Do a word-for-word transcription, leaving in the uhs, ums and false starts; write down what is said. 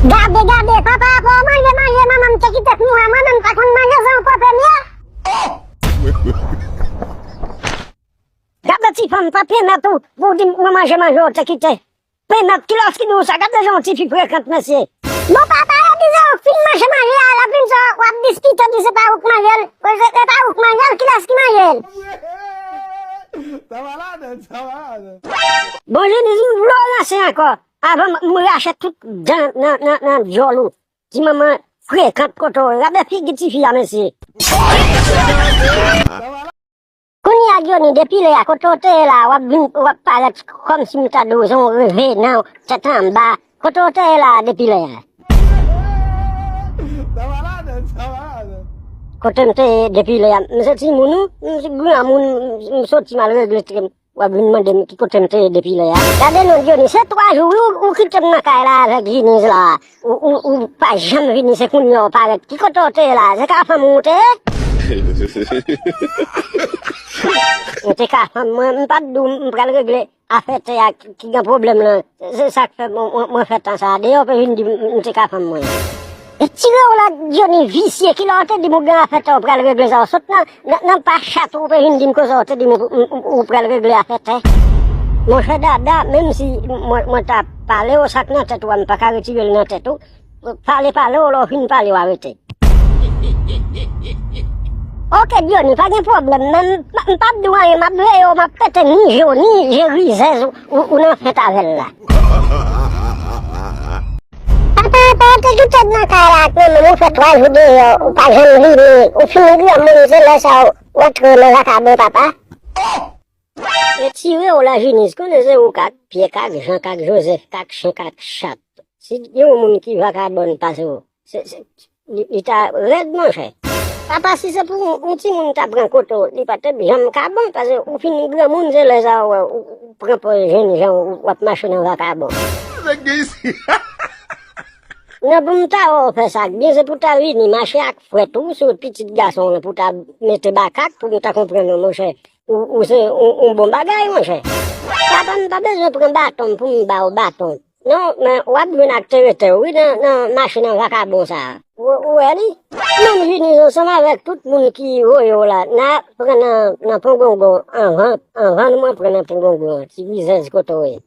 Gade, gade, papa a fè w manje, manje, manman m te kite pou mwen, mwen menm pa konn manje san w pòpe m ye. Gade ti fanm, pa pèmèt ou pou w di m mwen manje, manje w te kite. Pèmèt kilès ki di w sa, gade jan yon tifi frekant, mesye. Bon, papa, yo di se ou k fin manje manje a, l ap vin sa, w ap diskite, di se pa ou k manje l. Se, se pa ou k manje l, kilès ki manje l? Sa malad, sa malad. Bon, Jeniz, m vle w ranse ankò. Avan m, m rache tout dan nan, nan, nan dyòl ou. Ti manman frekant kote w ye. Gade figi tifi a, mesye. Kounye a, Dyoni, depi lè a, kote w te ye la, w ap vin, w ap parèt kòmsi m ta di w se yon revenan, tèt anba. Kote w te ye la, depi lè a? Kote m te ye depi lè a? M se timoun, wi. M se granmoun, m soti m al regle tè m. W ap vin mande m ki kote m te ye depi lè a. Gade non, Dyoni, se twa jou, wi, ou, ou kite m nan kay la avèk Jiniz la. Ou, ou, ou pa janm vini, se kounye a w parèt. Ki kote w te ye la? Se ka fanm ou te ye? Ou te ka fanm mwen, m pa t di w m pral regle afè tè a ki, ki gen pwoblèm lan. Se, se sa k fè mwen, mwen, mwen fè tan sa a. Deyò, w pe vin di m, m te ka fanm mwen. Retire w la, Dyoni visye, kilè w te di m ou gen afè tè w pral regle sa, w sot nan, nan, nan pa chat ou pe vin di m konsa, w te di m ou, ou, ou pral regle afè tè. Monchè Dada, menm si mwen, mwen ta pale w, sa k nan tèt ou a, m pa ka retire l nan tèt ou. Pale, pale w, lè w fin pale, w arete. Oke, Dyoni, pa gen pwoblèm, men m, m p ap di w anyen, m ap veye w, m ap pete ni je w, ni je rizèz ou, ou, ou nan fèt avè l la. Papa, apa w te kite m nan kay la ak manman m, ou fè twa jou deyò, ou pa janm vini, ou fin granmoun, se lè sa w antre nan vakabon, papa. Retire w la, Jiniz, konnen se ou k ak Pyè, k ak Jan, k ak Jozèf, k ak chen, k ak chat. Si gen yon moun ki vakabòn pase w, se, se, li, li ta rèd, monchè. Papa, si se pou yon, yon timoun ta pran kote w, li pa t ap janm ka bon, paske ou fin granmoun, se lè sa w wè, ou, ou pran pòz jènjan, ou, w ap mache nan vakabon. Nèg gen isi. Non, pou m ta wè w fè sa k byen, se pou ta vini mache ak frèt ou sou pitit gason w lan pou ta mete makak, pou m ta konprann ou, monchè. Ou, ou se yon, yon bon bagay, monchè. Papa, m pa bezwen pran baton m pou m ba w baton. Non, men w ap jwenn ak tèrè tè w, wi, nan, nan mache nan vakabon sa a. Ou, ou wè li? Menm Jiniz ansanm avèk tout moun ki voye w la, n a pran nan, nan pongongon anvan, anvan nou mwen pran nan pongongon an, ti rizèz kote w ye.